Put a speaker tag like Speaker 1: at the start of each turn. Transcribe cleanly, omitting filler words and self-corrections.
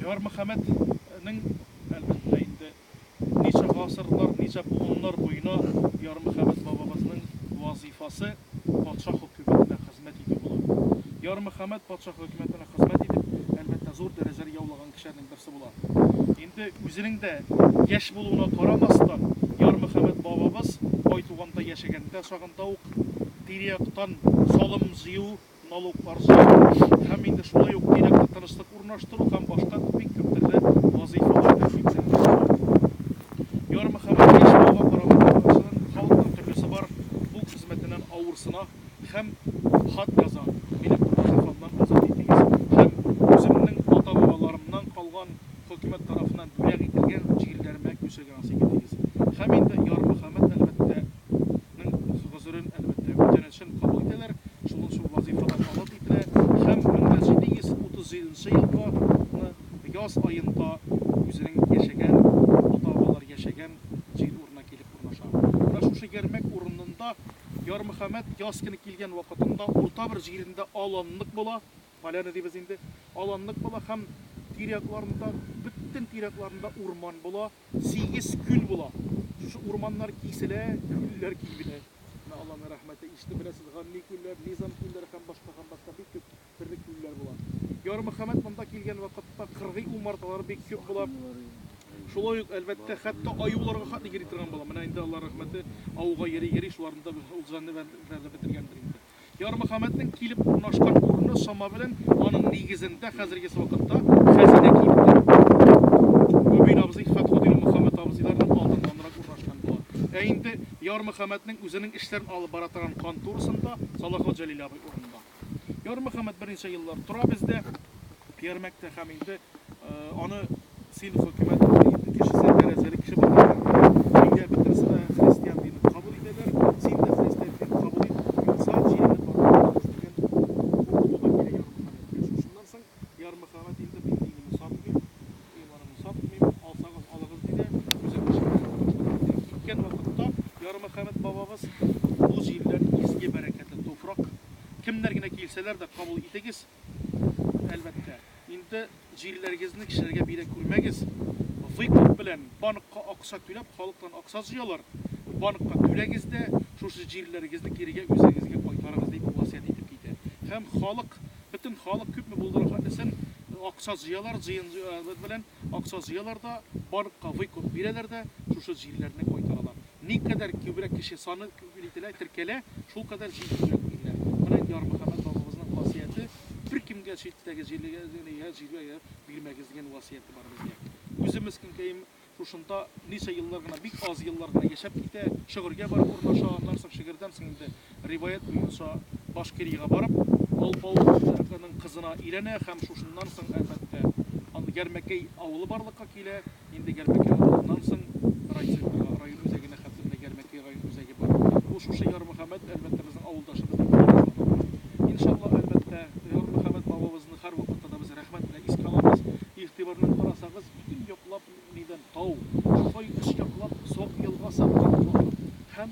Speaker 1: Ярмөхәммәтнең, әлбәттә инде, ничә гасырлар, ничә буыннар буена Ярмөхәммәт бабабызның вазыйфасы патша хөкүмәтенә хезмәт итү була. Ярмөхәммәт патша хөкүмәтенә хезмәт итеп, әлбәттә, зур дәрәҗәләр яулаган кешеләрнең берсе була. Инде үзенең дә яшь булуына карамастан, Ярмөхәммәт бабабыз Айтуганда яшәгәндә чагында ук тирә-яктан салым җыю, налоглар җыю һәм инде шулай ук тирә-якта тынычлык урнаштыру һәм башка бик күп төрле вазыйфаларда билгеләнгән була. Ярмөхәммәт яшь булуга карамастан, халыкның төрлесе бар, бу хезмәтеннән авырсына һәм хат яза, Мине бу вазыйфамнан азат итегез һәм үземнең ата-бабаларымнан калган хөкүмәт тарафыннан бүләк ителгән җирләремә күчәргә насыйп итегез. Һәм инде Ярмөхәммәт, әлбәттә, ның гозерен, әлбәттә, үтенечен кабул итәләр, шуннан шул вазыйфадан азат ителә һәм 1737 нче елгы яз аенда үзенең яшәгән, ата-бабалары яшәгән җир урынына килеп урнаша. Менә шушы Ярмәк урынында Ярмөхәммәт яз көне килгән вакытында урта бер җирендә аланлык була, поляна дибез инде, аланлык була һәм тирә-якларында, бөтен тирә-якларында урман була. 8 күл була. Шушы урманнар киселә, күлләр кибелә. Менә Алланың рәхмәте, ишетеп беләсез, Ганни күлләр, Низам күлләре һәм башка һәм башка бик күп төрле күлләр була. Ярмөхәммәт монда килгән вакытта кыргый умарталары бик күп була. Шулай ук, әлбәттә, хәтта аюларга хәтле йөри торган була. Менә инде Алла рәхмәте, ауга йөри-йөри, шуларны да ул җанны бетергәндер инде. Ярмөхәммәтнең килеп урнашкан урыны чама белән аның нигезендә хәзерге вакытта хәзинә кибете. Мөбин абзый Фәтхетдин Мөхәммәт абзыйларның алдыннанрак урнашкан була. Ә инде Ярмөхәммәтнең үзенең эшләрен алып бара торган конторасында Салахов Җәлил абый урынында. Ярмөхәммәт берничә еллар тора бездә, Ярмәктә һәм инде Аны син хөкүмәт кешесе, дәрәҗәле кеше буларак, өйдә бөтенесе дә христиан динен кабул итәләр, син дә христиан динен кабул ит, юкса җирне барлап дигән куркыту да килә Ярмөхәммәткә. Шушыннан соң Ярмөхәммәт инде мин динемне сатмыйм, иманымны сатмыйм, алсагыз алыгыз ди дә, үзен киткән вакытта Ярмөхәммәт бабабыз бу җирләр изге бәрәкәтле туфрак, кемнәр генә килсәләр дә кабул итегез, Әлбәттә. Инде җирләрегезне кешеләргә бирә күрмәгез. Выкуп белән банкка акча түләп, халыктан акча җыялар. Банкка түләгез дә, шушы җирләрегезне кирегә үзегезгә кайтарыгыз, дип васыять итеп китә. Һәм халык, бөтен халык күпме булдыра хәтлесен акча җыялар, җыен белән акча җыялар да, банкка выкуп бирәләр дә, шушы җирләрне кайтаралар. Никадәр күбрәк кеше саны ителә, теркәлә, шулкадәр җир күбрәк бирелә. Менә Ярмөхәммәт бабабызның васыяте, беркемгә читтәге җирлегә, җиргә бирмәгез дигән васыяте бар безгә. Үзебез көнкәем шушында ничә еллар гына, бик аз еллар гына яшәп китә, Шөгергә барып урнаша, аннан соң Шөгердән соң инде риваять буенча Башкириягә барып, алпавытның кызына өйләнә һәм шушыннан соң, әлбәттә, анда Ярмәкәй авылы барлыкка килә. Инде Ярмәкәй авылыннан соң райцентрга, район үзәгенә хәтле менә Ярмәкәй район үзәге бар. Ул шушы Ярмөхәммәт, әлбәттә, безнең авылдашыбыз дип санала. Иншалла, әлбәттә, Ярмөхәммәт бабабызны һәрвакытта да без рәхмәт белән искә алабыз. Игътибар белән карасагыз, бөтен яклап нидән тау, шулай өч яклап Сок елгасы агып һәм